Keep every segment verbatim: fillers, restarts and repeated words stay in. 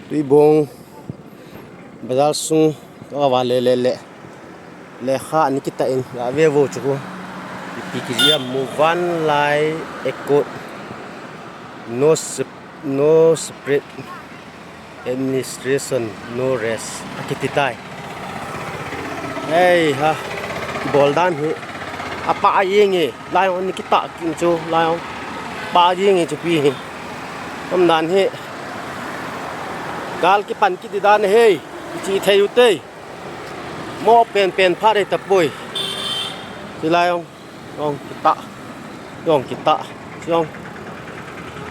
Tuibong bazar sung ka va le le le. Lekha ani kitah in ga ve vo chu ko. Ipi kiti a, Muvanlai Accord. No sep-, no separate administration, no rest. Akiti tai. Hei ha. Bol dan hi. Apa a yeng e. Lai ong ni kitah kin chu, lai ong. Pa ding hi chu pi hi. Tam dan hi. Gal kipan kiti dan hi. Chi thei u te. Mo pen pen pha re ta poi. Chi lai ong. Ong kitah. Ong kitah. Chi ong.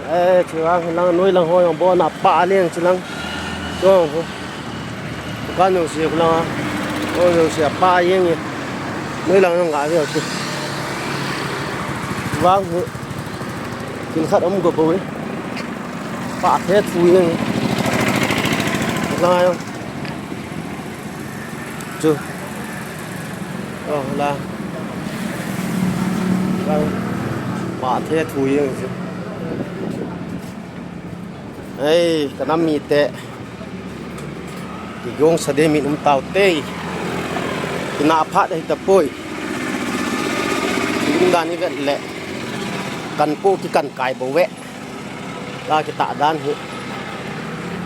Eh, chi lang lang noi lang ho ong bo na pa leng chi lang. Chi ong ho. Ka no si lang. O no si pa yeng e. Noi lang nang ga ve o ti. Vang hi. Kin khat om go bo e. Pa the thu yeng e. Lang ayo. Chu. O la. Vang. Pa the thu yeng chu. Ei, ka nam mite. Kigong sa de min um tau te. Kina phat hi ta poi. Kigong dan hi vet le. Kan po ki kan kai bo ve. La kitah dan hi.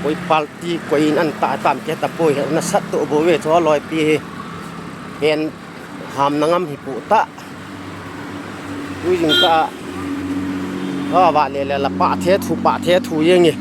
Koi party, koi in an ta tam ke ta poi. Na sat to bo ve cho loi pi hi. Pen ham na ngam hi pu ta. Tui jing ta. Ka va le le la pa the thu, pa the thu yeng e.